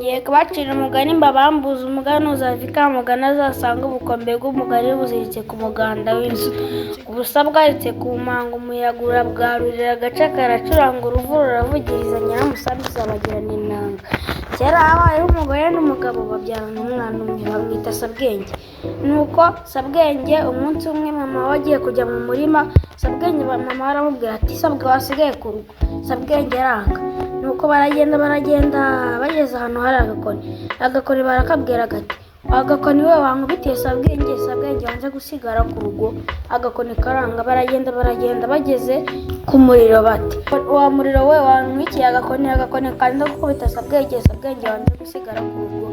Ngiye kubacira umugani mbabambuze umugani uzava ikamugani azasanga ubukombe bw'umugani buziritse ku muganda w'inzu. Ubusa bwaritse ku manga, umuyaga urabwarurira, agace karacuranga, uruvu ruravugiriza, nyiramusambi izabagirana inanga. Kera habayeho umugore n'umugabo babyarana umwana umwe bamwita Sabwenge. Nuko Sabwenge umunsi umwe mama we agiye kujya mu murima, Sabwenge mama we aramubwira ati Sabwe wasigaye ku rugo. Sabwenge aranga. Nuko baragenda baragenda bageze ahantu hari agakoni. Agakoni barakabwira gati agakoni we wankubitiye Sabwenge, Sabwenge wanze gusigara ku rugo. Agakoni karanga, baragenda baragenda bageze ku muriro bati wa muriro we wantwikiye agakoni, agakoni kanze gukubita Sabwenge, Sabwenge wanze gusigara ku rugo.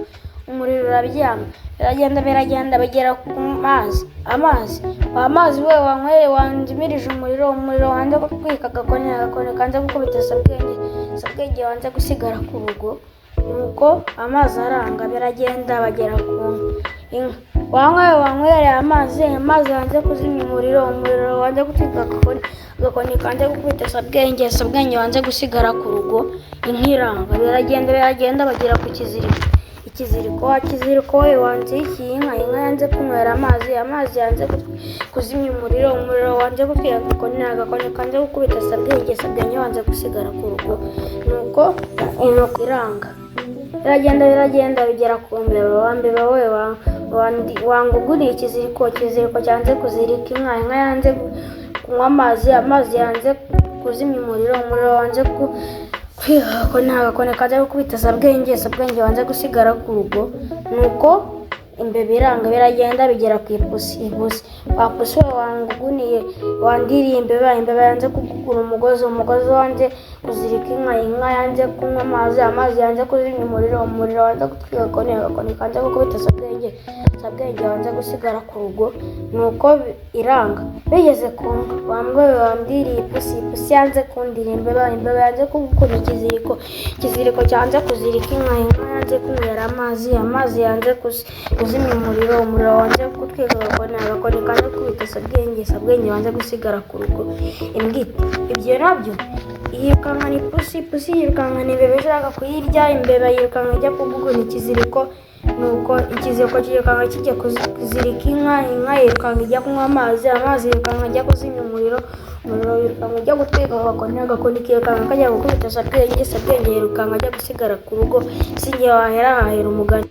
Umuriro urabyanga, biragenda biragenda bagera ku mazi, amazi wa mazi we wanyweye wanzimirije umuriro, umuriro wanze gutwika agakoni, agakoni kanze gukubita Sabwenge, Sabwenge wanze gusigara ku rugo. Nuko amazi aranga, biragenda bagera ku inka. Wanywe wanywereye amazi, amazi yanze kuzimya umuriro, umuriro wanze gutwika agakoni, agakoni kanze gukubita Sabwenge, Sabwenge wanze gusigara ku rugo. Inka iranga, biragenda biragenda bagera ku kiziriko. Ikiziriko wa kiziriko we wanzikiye inka, inka yanze kunywera amazi, amazi yanze kuzimya umuriro, umuriro wanze gutwika agakoni, agakoni kanze gukubita Sabwenge, Sabwenge wanze gusigara ku rugo. Nuko inuko iranga, biragenda biragenda bigera ku mbeba. Wa mbeba we wanguguriye ikiziriko, ikiziriko cyanze kuzirika inka, inka yanze kunywa amazi, amazi yanze kuzimya umuriro, umuriro wanze agakoni, agakoni kanze gukubita Sabwenge, Sabwenge wanze gusigara ku rugo. Nuko imbeba iranga, biragenda bigera ku ipusi. Ipusi wa pusi we wanguguniye wandiriye imbeba, imbeba yanze kugugura umugozi, umugozi wanze kuzirika inka, inka yanze kunywa amazi, amazi yanze kuzimya umuriro, umuriro wanze gutwika agakoni, agakoni kanze gukubita Sabwenge, Sabwenge wanze gusigara ku rugo. Nuko iranga, bigeze ku nka, wa mbwa we wandiriye ipusi, ipusi yanze kundira imbeba, imbeba yanze kugukura ikiziriko, ikiziriko cyanze kuzirika inka, inka yanze kunywera amazi, amazi yanze kuzimya umuriro, umuriro wanze gutwika agakoni, agakoni kanze gukubita Sabwenge, Sabwenge wanze gusigara ku rugo. Imbwa iti ibyo nabyo, yirukankana ipusi, ipusi yirukankana imbeba ishaka kuyirya, imbeba yirukanka ijya kuguguna ikiziriko. Nuko ikiziriko kirukanka kijya kuzirika inka, inka yirukanka ijya kunywa amazi, amazi yirukanka ajya kuzimya umuriro, umuriro wirukanka ujya gutwika agakoni, agakoni kirukanka kajya gukubita Sabwenge, Sabwenge yirukanka ajya gusigara ku rugo. Si jye wahera hahera umugani.